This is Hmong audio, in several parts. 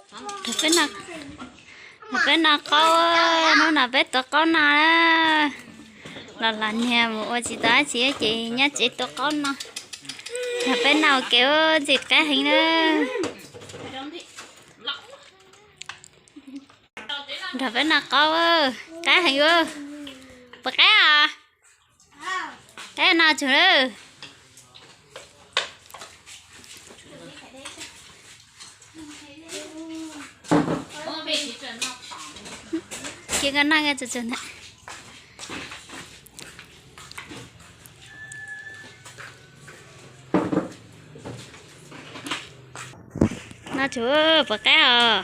Nrog peb noj qaub, hnub no peb tua qaub no na. Los los niag mus ua tsis tau dab tsi ces nyob tsev tua qaub no. Nrog peb noj ua ke ntxim qab heev na. Nrog peb noj qaub, qab heev. Puas qab os? Qab no tsum lawm. Cia koj noj tsum tsum ntag. Noj tsum, puas qab os?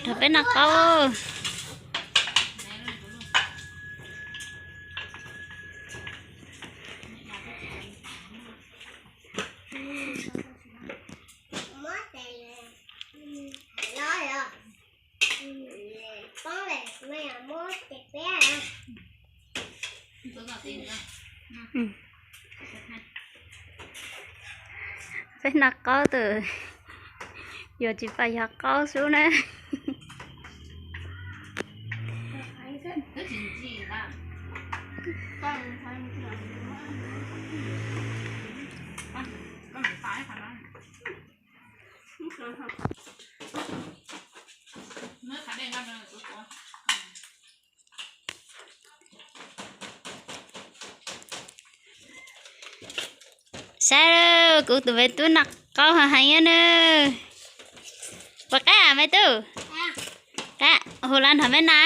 Nrog peb noj qaub. Peb noj qaub tus, yuav tsis pom yog qaub xwb na. Saib, kuv tus me tub noj qaub heev heev na. Puas qab me tub? Qab, hu los nrog peb noj.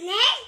Neb,